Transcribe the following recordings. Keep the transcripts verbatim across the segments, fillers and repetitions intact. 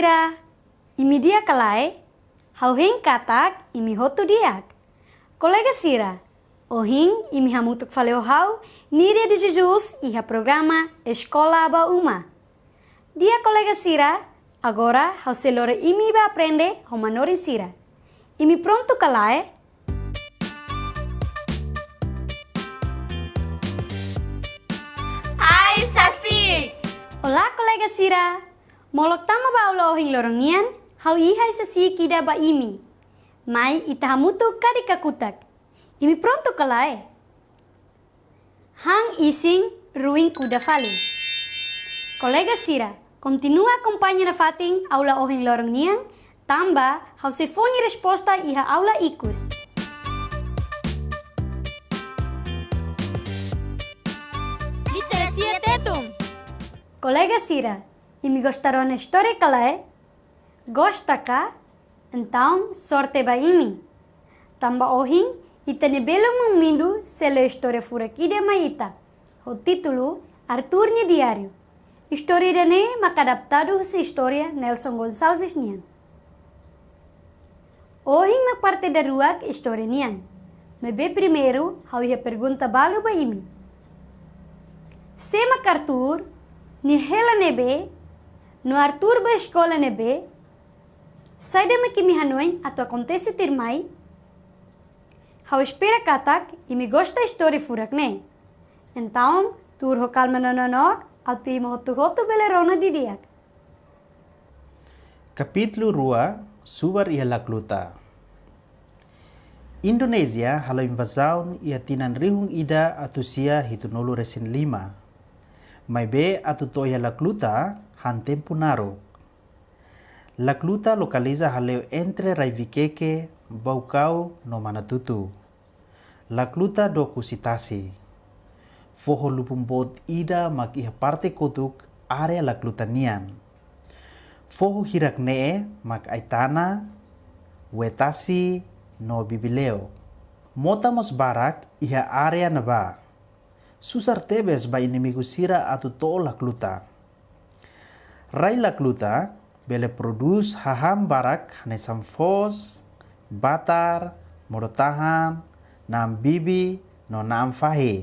Sira, imi di'ak ka lae? Ha'u hein katak imi hotu di'ak. Kolega sira, ohin imi hamutuk fali ho ha'u, Niria de Jesus, iha programa Eskola ba Uma. Di'ak kolega sira, agora ha'u sei lori imi ba aprende ho manorin sira. Imi prontu ka lae? Ai-sasi'ik! Olá, kolega sira! Molok tama ba aula ohin loron nian, ha'u iha ai-sasi'ik ida ba imi. Mai ita hamutuk kadi kakutak. Imi prontu ka lae? Han isin, ruin kuda fali. Kolega sira, kontinua akompaña nafatin aula ohin loron nian, tanba ha'u sei fó nia resposta iha aula ikus. Literasia Tetun. Kolega sira, imi gosta rona istória ka lae? Gosta ka? Entaun, sorte ba imi. Tanba ohin, ita-nia belun maun Mindu sei lee istória furak ida mai ita, ho títulu Artur nia Diáriu. Istória ida-ne'e mak adaptadu husi istória Nelson Gonçalves nian. Ohin mak parte daruak istória nian. Maibé primeiru, ha'u iha pergunta balu ba imi. Sé mak Artur, nia hela ne'ebé, no Artur bá eskola ne'ebé? Saida mak imi hanoin atu akontese tuirmai? Ha'u espera katak imi gosta istória furak ne'e. Entaun, tuur ho kalma no nonook, atu imi hotu-hotu bele rona didi'ak. Kapítulu rua, Subar iha Lakluta. Indonézia halo invazaun iha tinan rihun ida atus sia hitunulu resin lima. Maibé atu to'o iha Lakluta han tempu naruk. Lakluta lokaliza hale'u entre rai Vikeke, Baucau no Manatuto. Lakluta dook husi tasi. Foho lupun boot ida mak iha parte kotuk área Lakluta nian. Foho hirak-ne'e mak Aitana, Uetasi, no Bibileu. Mota mós barak iha área ne'ebá. Susar tebes ba inimigu sira atu to'o Lakluta. Rai Lakluta bele prodús hahán barak hanesan foos, batar, modo-tahan, na'an bibi, no na'an fahi.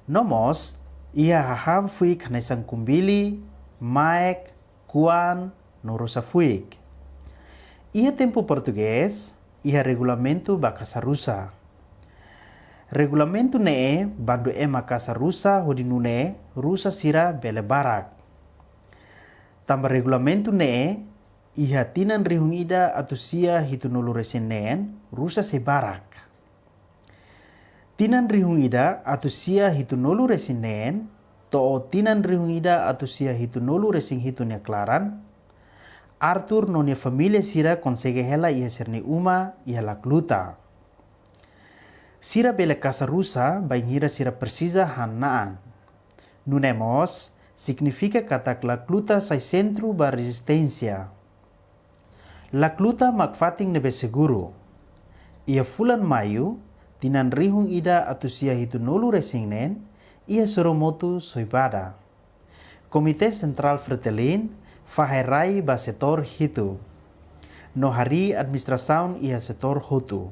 No mós, iha hahán fuik hanesan kumbili, maek, kuan, no rusa fuik. Iha tempu portugés, iha regulamentu ba kasa rusa. Regulamentu ne'e bandu ema kasa rusa hodi nune'e rusa sira bele barak. Tanba regulamentu ne'e, iha tinan rihun ida atus sia hitunulu resin neen, rusa sei barak. Tinan rihun ida atus sia hitunulu resin neen, to'o tinan rihun ida atus sia hitunulu resin hitu nia klaran, Artur no nia família sira konsege hela iha sira-nia uma iha Lakluta. Sira bele kasa rusa bainhira sira presiza han na'an. Nune'e mós signifika katak Lakluta sai sentru ba rezisténsia. Lakluta mak fatin ne'ebé seguru. Iha fulan Maiu, tinan rihun ida atus sia hitunulu resin neen, iha Soromotu Soibada. Komité Sentrál Fretilin fahe rai ba setór hitu. No harii administrasaun iha setór hotu.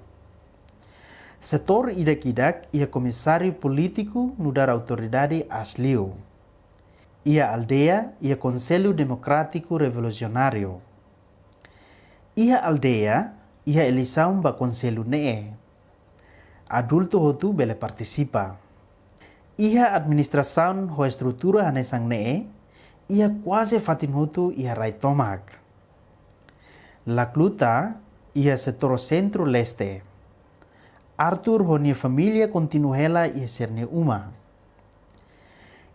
Setór ida-idak iha komisáriu polítiku nu'udar autoridade aas liu. Iha aldeia iha Konsellu Demokrátiku Revolusionáriu. Iha aldeia iha eleisaun ba konsellu ne'e. Adultu hotu bele partisipa. Iha administrasaun ho estrutura hanesan ne'e, iha kuaze fatin hotu iha rai tomak. Lakluta iha setór sentru-leste. Artur ho nia família kontinua hela iha sira-nia uma.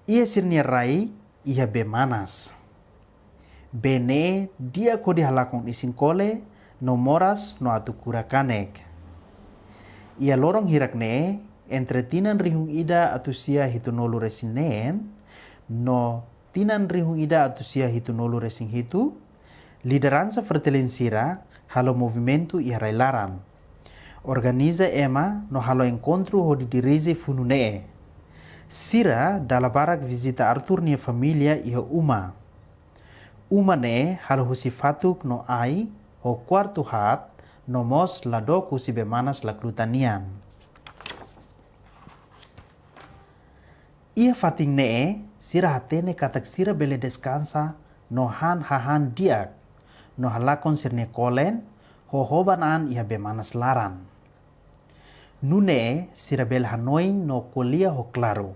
Iha sira-nia rai iha bee manas. Bee ne'e di'ak hodi halakon isin-kole, no moras no atu kura kanek. Iha loron hirak-ne'e, entre tinan rihun ida atus sia hitunulu resin neen, no tinan rihun ida atus sia hitunulu resin hitu, lideransa Fretilin sira halo movimentu iha rai-laran. Organiza ema no halo enkontru hodi dirije funu ne'e. Sira dala barak vizita Artur nia família iha uma. Uma ne'e halo husi fatuk no ai, ho kuartu haat, no mós la dook husi bee manas lakluta nian. Iha fatin ne'e, sira hatene katak sira bele deskansa no han hahán di'ak, no halakon sira-nia kolen ho hoban an iha bee manas laran. Nune'e sira bele hanoin no ko'alia ho klaru.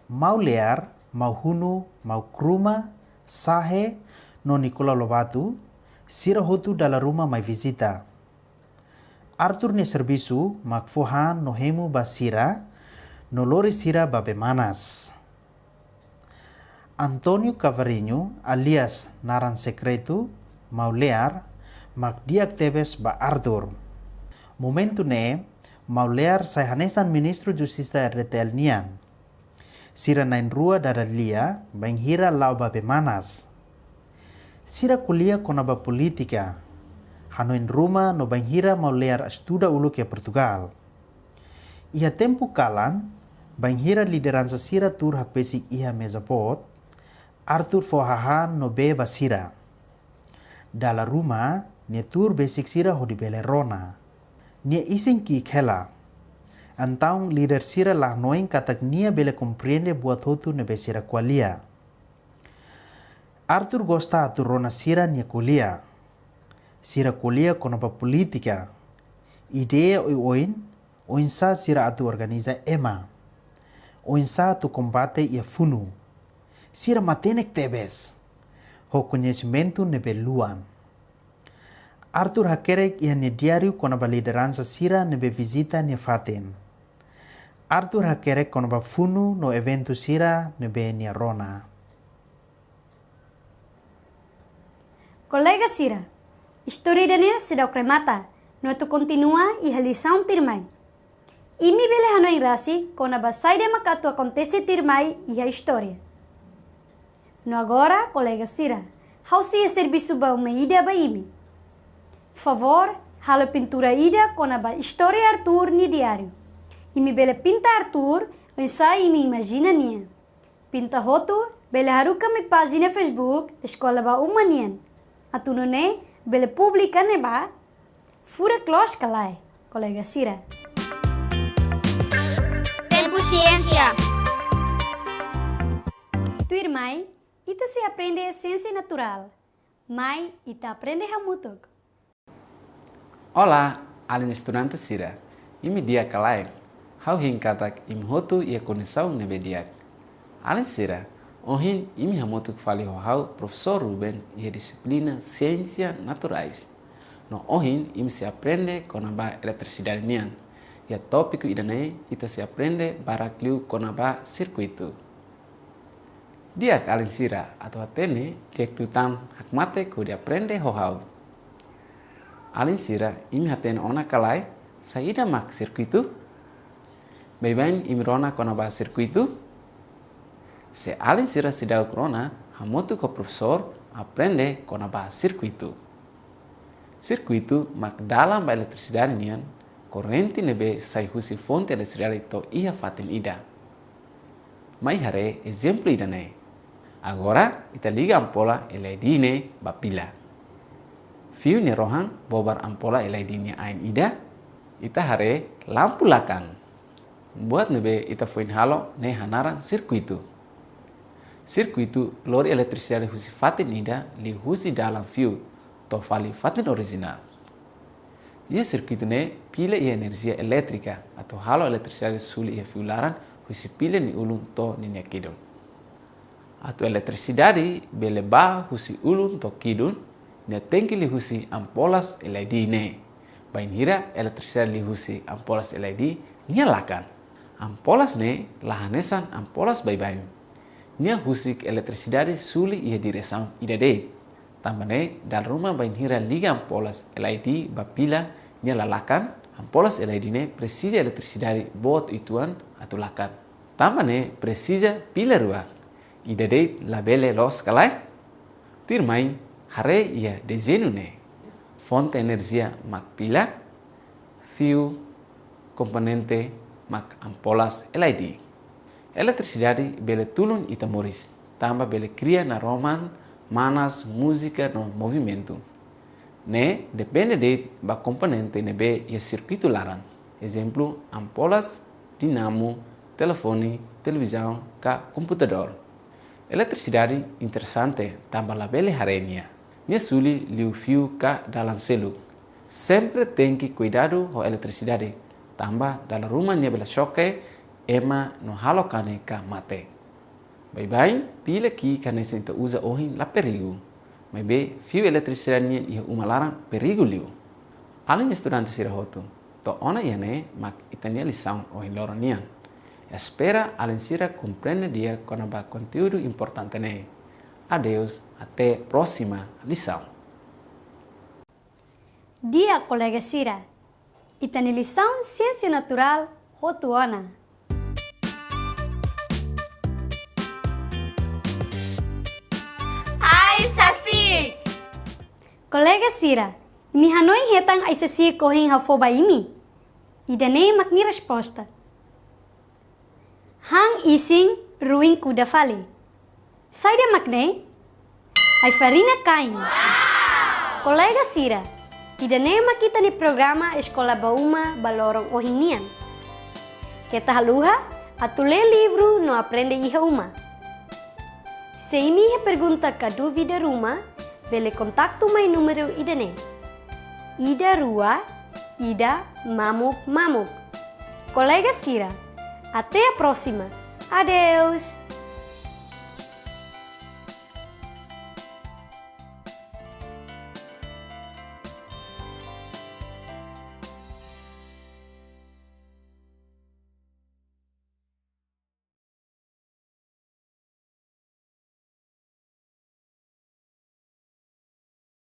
Mau Lear, Mau Hunu, Mau Kruma, Sahe, no Nicolau Lobato, sira hotu dala ruma mai vizita. Artur nia servisu mak fó han no hemu ba sira, no lori sira ba bee manas. António Cavarinho, alias naran sekretu, Mau Lear, mak di'ak tebes ba Artur. Momentu ne'e, Mau Lear sai hanesan Ministru Justisa R D T L nian. Sira na'in-rua dada lia, bainhira la'o ba bee manas. Sira ko'alia kona-ba polítika, hanoin ruma no bainhira Mau Lear estuda uluk iha Portugal. Iha tempu kalan, bainhira lideransa sira tuur hakbesik iha meza boot, Artur fó hahán no bee ba sira. Dala ruma, nia tuur besik sira hodi bele rona. Nia isin ki'ik hela. Entaun líder sira la hanoin katak nia bele komprende buat hotu ne'ebé sira ko'alia. Artur gosta atu rona sira-nia ko'alia. Sira ko'alia kona-ba polítika, ideia oioin, oinsá sira atu organiza ema, oinsá atu kombate iha funu. Sira matenek tebes, ho koñesimentu ne'ebé luan. Artur hakerek iha nia diáriu kona-ba lideransa sira ne'ebé vizita nia fatin. Artur hakerek kona-ba funu no eventu sira ne'ebé nia rona. Kolega sira, istória ida-ne'e seidauk remata, no atu kontinua iha lisaun tuirmai. Imi bele hanoin rasik kona-ba saida mak atu akontese tuirmai iha istória. No agora, kolega sira, ha'u sei servisu ba uma ida ba imi. Favór, halo pintura ida kona-ba istória Artur nia diáriu. Imi bele pinta Artur oinsá imi imajina nia. Pinta hotu bele haruka mai pájina Facebook Eskola ba Uma nian. Atu nune'e bele publika ne'ebá. Furak loos ka lae, kolega sira? Tempu Siénsia. Tuirmai, ita sei aprende siénsia naturál. Mai ita aprende hamutuk. Olá, alin estudante sira. Imi di'ak ka lae? Ha'u hein katak imi hotu iha kondisaun ne'ebé di'ak. Alin sira, ohin imi hamutuk fali ho ha'u Profesór Ruben iha dixiplina Siénsia Naturais. No ohin imi sei aprende kona-ba eletrisidade nian. Iha tópiku ida-ne'e ita sei aprende barak liu kona-ba sirkuitu. Di'ak alin sira, atu hatene di'ak liután hakmatek hodi aprende ho ha'u. Alin sira, imi hatene ona ka lae, saida mak sirkuitu? Baibain imi rona kona-ba sirkuitu? Se alin sira seidauk rona, hamutuk ho profesór aprende kona-ba sirkuitu. Sirkuitu mak dalan ba eletrisidade nian, korrente ne'ebé sai husi fonte eletrisidade to'o iha fatin ida. Mai haree ezemplu ida-ne'e. Agora, ita liga ampola L E D ne'e ba pila. Fiu nia rohan bobar ampola L E D nia ain ida, ita haree lampu lakan. Buat ne'ebé ita foin halo ne'e hanaran sirkuitu. Sirkuitu lori eletrisidade husi fatin ida liuhusi dalan fiu to'o fali fatin orijinál. Iha sirkuitu ne'e pila iha enerjia elétrika atu halo eletrisidade suli iha fiu laran husi pila nia ulun to'o ninia kidun. Atu eletrisidade bele bá husi ulun to'o kidun, nia tenke liuhusi ampolas L E D ne'e. Bainhira eletrisidade liuhusi ampolas L E D, nia lakan. Ampolas ne'e la hanesan ampolas baibain. Nia husik eletrisidade suli iha diresaun ida de'it. Tanba ne'e, dala ruma bainhira liga ampolas L E D ba pila, nia la lakan, ampolas L E D ne'e presiza eletrisidade boot uitoan atu lakan. Tanba ne'e presiza pila rua. Ida de'it labele loos ka lae? Tuirmai, haree iha dezeñu ne'e. Fonte enerjia mak pila, fiu, komponente mak ampolas L E D. Eletrisidade bele tulun ita moris, tanba bele kria naroman manas, múzika no movimentu. Ne'e depende de'it ba komponente ne'ebé iha sirkuitu laran. Ezemplu, ampolas, dínamo, telefone, televizaun ka komputadór. Eletrisidade interesante tanba labele haree nia. Nia suli liu fiu ka dalan seluk. Sempre tenke kuidadu ho eletrisidade, tanba dala ruma nia bele xoke ema no halo kanek ka mate. Baibain, pila ki'ik hanesan ita uza ohin la perigu. Maibé fiu eletrisidade nian iha uma laran perigu liu. Alin estudante sira hotu, to'o ona iha ne'e mak ita-nia lisaun ohin loron nian. Espera alin sira komprende di'ak kona-ba konteúdu importante ne'e. Adeus, até próxima lisaun. Di'ak kolega sira, ita-nia lisaun Siénsia Naturál hotu ona. Ai-sasi'ik! Kolega sira, imi hanoin hetan ai-sasi'ik ohin ha'u fó ba imi? Ida-ne'e mak nia resposta. Han isin, ruin kuda fali. Saida mak ne'e? Ai-farina kain. Kolega sira, ida-ne'e mak ita-nia programa Eskola ba Uma ba loron ohin nian. Keta haluha atu lee livru no aprende iha uma. Se imi iha pergunta ka dúvida ruma, bele kontaktu mai númeru ida-ne'e: ida rua, ida mamuk mamuk. Kolega sira, até a próxima. Adeus!